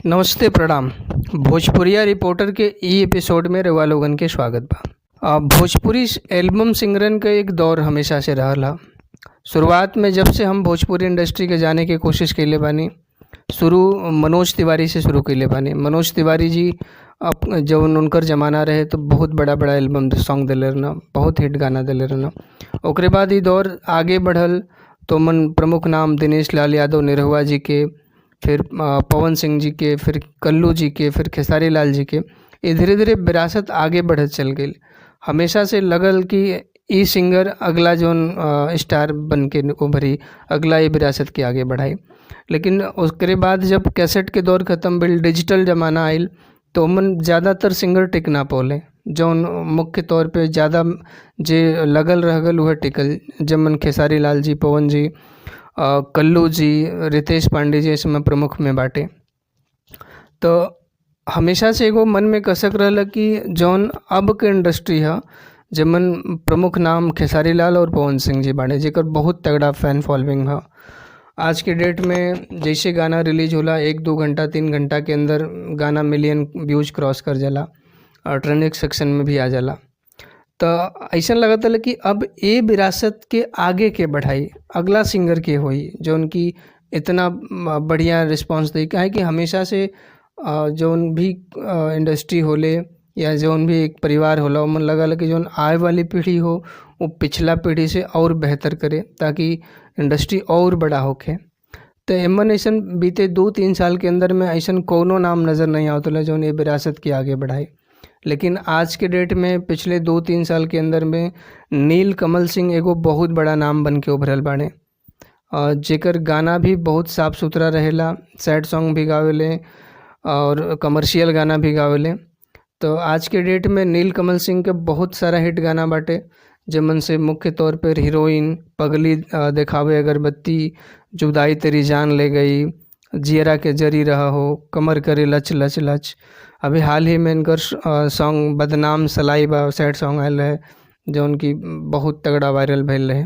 नमस्ते, प्रणाम। भोजपुरिया रिपोर्टर के ई एपिसोड में रउआ लोगन के स्वागत बा। भोजपुरी एल्बम सिंगरन के एक दौर हमेशा से रहल ह। शुरुआत में जब से हम भोजपुरी इंडस्ट्री के जाने के कोशिश कइले बानी, शुरू मनोज तिवारी से शुरू कइले बानी। मनोज तिवारी जी जवन उनकर ज़माना रहे तो बहुत बड़ा बड़ा एल्बम सॉन्ग देले रहन, बहुत हिट गाना देले रहन। ओकरे बाद ई दौर आगे बढ़ल तो मन प्रमुख नाम दिनेश लाल यादव निरहुआ जी के, फिर पवन सिंह जी के, फिर कल्लू जी के, फिर खेसारी लाल जी के। ये धीरे धीरे विरासत आगे बढ़त चल गई। हमेशा से लगल कि ई सिंगर अगला जौन स्टार बन के उभरी, अगला ये विरासत के आगे बढ़ाई। लेकिन उसके बाद जब कैसेट के दौर ख़त्म भइल, डिजिटल ज़माना आइल, तो ओमन ज़्यादातर सिंगर टिक ना पौले। जौन मुख्य तौर पे ज़्यादा जे लगल रह गल उहे टिकल, जेमन खेसारी लाल जी, पवन जी, कल्लू जी, रितेश पांडे जी इसमें प्रमुख में बाटे। तो हमेशा से एगो मन में कसक रहल कि जौन अब के इंडस्ट्री ह, जेमन प्रमुख नाम खेसारी लाल और पवन सिंह जी बाड़े, जेकर बहुत तगड़ा फैन फॉलोइंग ह। आज के डेट में जैसे गाना रिलीज होला, 1-2 घंटा, 3 घंटा के अंदर गाना मिलियन व्यूज क्रॉस कर जाला और ट्रेंडिंग सेक्शन में भी आ जाला। तो ऐसा लगता है कि अब ये विरासत के आगे के बढ़ाई, अगला सिंगर के होई जौन की इतना बढ़िया रिस्पांस दी। काहे कि हमेशा से जौन भी इंडस्ट्री होले या जौन भी एक परिवार होला, ओमन लगल कि जौन आए वाली पीढ़ी हो वो पिछला पीढ़ी से और बेहतर करे, ताकि इंडस्ट्री और बड़ा होखे। तो एमन अइसन बीते 2-3 साल के अंदर में अइसन कौनो नाम नज़र नहीं आवत रहे जौन ये विरासत के आगे बढ़ाई। लेकिन आज के डेट में पिछले 2-3 साल के अंदर में नील कमल सिंह एगो बहुत बड़ा नाम बन के उभरल बाड़े, जेकर गाना भी बहुत साफ सुथरा रहेला। सैड सॉन्ग भी गावेले और कमर्शियल गाना भी गावेले। तो आज के डेट में नील कमल सिंह के बहुत सारा हिट गाना बाटे, जेमन से मुख्य तौर पर हीरोइन, पगली देखावे अगरबत्ती, जुदाई तेरी जान ले गई, जियरा के जरी रहा हो, कमर करे लच लच लच। अभी हाल ही में इनकर सॉन्ग बदनाम सलाई बा सैड सॉन्ग आयल रहे, जौन की बहुत तगड़ा वायरल भइल रहे।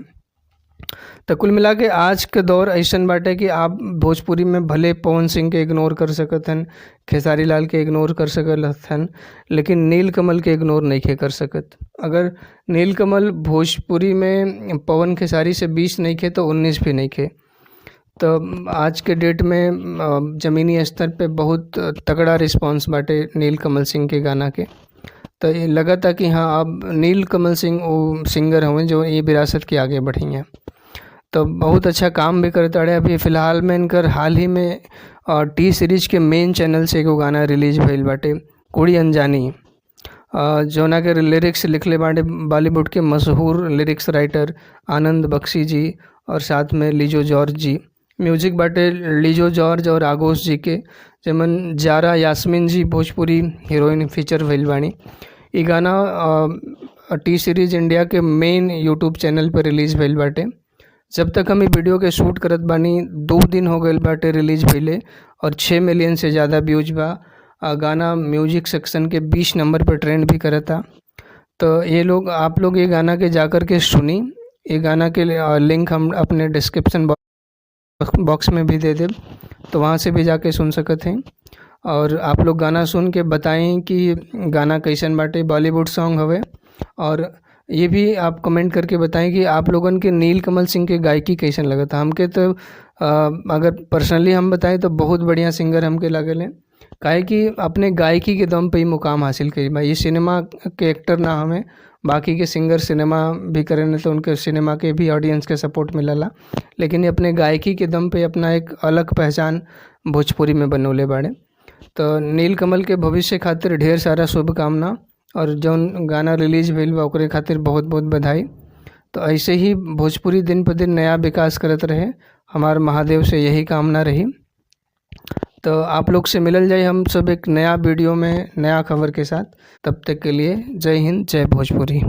तो कुल मिला के आज के दौर ऐसन बाटे कि आप भोजपुरी में भले पवन सिंह के इग्नोर कर सकत हन, खेसारी लाल के इग्नोर कर सकत हन, लेकिन नील कमल के इग्नोर नहीं कर सकत। अगर नील कमल भोजपुरी में पवन खेसारी से 20 नहीं खे तो 19 भी नहीं खे। तो आज के डेट में ज़मीनी स्तर पे बहुत तगड़ा रिस्पांस बाटे नील कमल सिंह के गाना के। तो ये लगता कि हाँ, अब नील कमल सिंह वो सिंगर हवन जो ये विरासत के आगे बढ़ी हैं। तो बहुत अच्छा काम भी करता रहे। अभी फ़िलहाल में इनकर हाल ही में टी सीरीज के मेन चैनल से एगो गाना रिलीज भइल बाटे, कुड़ी अनजानी, जौना के लिरिक्स लिखले बाटे बॉलीवुड के मशहूर लिरिक्स राइटर आनंद बख्शी जी और साथ में लीजो जॉर्ज जी। म्यूजिक बाटे लीजो जॉर्ज और आगोश जी के, जेमन जारा यास्मीन जी भोजपुरी हीरोइन फीचर भइल बानी। ई गाना टी सीरीज इंडिया के मेन यूट्यूब चैनल पर रिलीज भइल बाटे। जब तक हम ई वीडियो के शूट करत बानी, 2 दिन हो गइल बाटे रिलीज भइले और 6 मिलियन से ज़्यादा व्यूज बा। गाना म्यूजिक सेक्शन के 20 नंबर पर ट्रेंड भी करता। तो ये लोग, आप लोग ये गाना के जा कर के सुनी। ये गाना के लिंक हम अपने डिस्क्रिप्शन बॉक्स में भी दे देब, तो वहाँ से भी जाके सुन सकत हैं। और आप लोग गाना सुन के बताएं कि गाना कैसन बाटे। बॉलीवुड सॉन्ग हवे। और ये भी आप कमेंट करके बताएं कि आप लोगन के नील कमल सिंह के गायकी कैसन लगता। हमके तो अगर पर्सनली हम बताएं तो बहुत बढ़िया सिंगर हमके लगेले, काहे कि अपने गायकी के दम पे ही मुकाम हासिल करी बा। ये सिनेमा के एक्टर ना हमें। बाकी के सिंगर सिनेमा भी करें तो उनके सिनेमा के भी ऑडियंस के सपोर्ट मिलला, लेकिन ये अपने गायकी के दम पे अपना एक अलग पहचान भोजपुरी में बनौले बाड़े। तो नील कमल के भविष्य खातिर ढेर सारा शुभकामना और जौन गाना रिलीज भइल बा, ओकरे खातिर बहुत बहुत बधाई। तो ऐसे ही भोजपुरी दिन पर दिन नया विकास करत रहे, हमार महादेव से यही कामना रही। तो आप लोग से मिलल जाए हम सब एक नया वीडियो में नया खबर के साथ। तब तक के लिए जय हिंद, जय भोजपुरी।